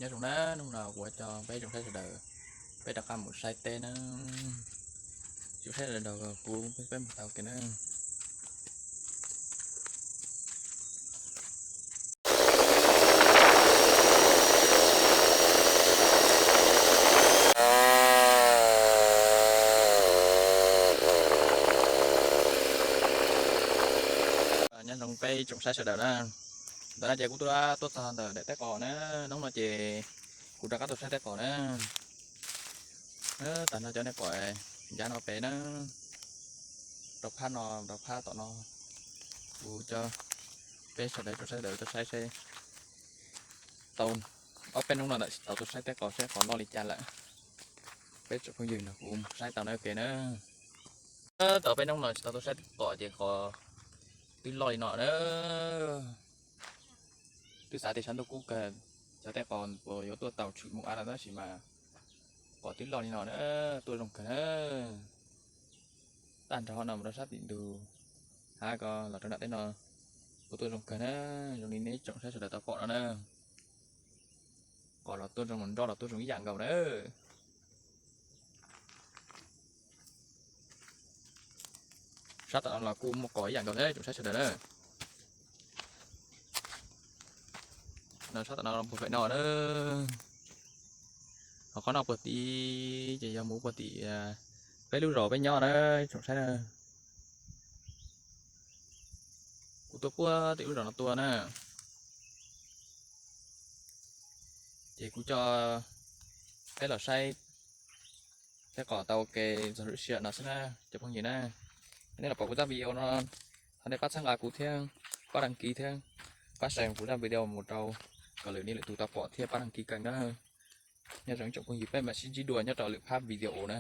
Zoo na, hnub no kuv coj peb tsoom saib sawv daws, peb rov qab mus saib teb na. Tsoom saib sawv daws, kuv peb mus tau ke na. Nyob zoo peb tsoom saib sawv daws na. Ntawm no ces kuv tuaj, tuaj txog ntawm daim teb qos na. Hnub no ces kuv rov qab tuaj saib teb qos na. Tag no cov nej pom ncab no pem na, rau phab no, rau phab tom no, kuv coj peb sawv daws tsoom saib sawv daws tuaj saib seb tau ob peb hnub no ntawm tsis tau tuaj saib teb qos seb qos loj li cas lawm. Peb tsoom phooj ywg no kuv saib tau na ua ke na. Tau peb hnub no tsis tau tuaj saib teb qos ces qos twb loj li no na. Twb xav tias sab ntuj kub kawg, cov teb qos puas yuav tuaj tau tshwm mus av no tab sis mas qos twb loj li no na, tuaj zoo kawg na. Tag nrho no mus rau sab tim ntug hav ko los rau nram teb no, puas tuaj zoo kawg na. Zoo li nej tsoom saib sawv daws tau pom no na, qos los tuaj zoo, nrob los tuaj zoo ib yam nkaus na. Sab tom no los kuj muaj qos ib yam nkaus na tsoom saib sawv daws na. No sab tom no puag pem no na. Ho qhov no puag tim ces yog mus puag tim peb lub zos peb nyob na tsoom saib na. Kuv tuaj puag tim lub zos no tuaj na. Ces kuv coj peb los saib teb qos tau ua ke txog lub sij hawm no xwb na cov phooj ywg na. Nej los pom kuv zaj video no, thov nej pab txhawb nqa kuv thiab, pab đăng ký thiab, pab share kuv zaj video mus rau kom lwm nej lwm tus tau pom thiab pab đăng ký kênh na. Nyob zoo ib tsoom phooj ywg, peb mam sib ntsib dua nyob rau lwm phab video na.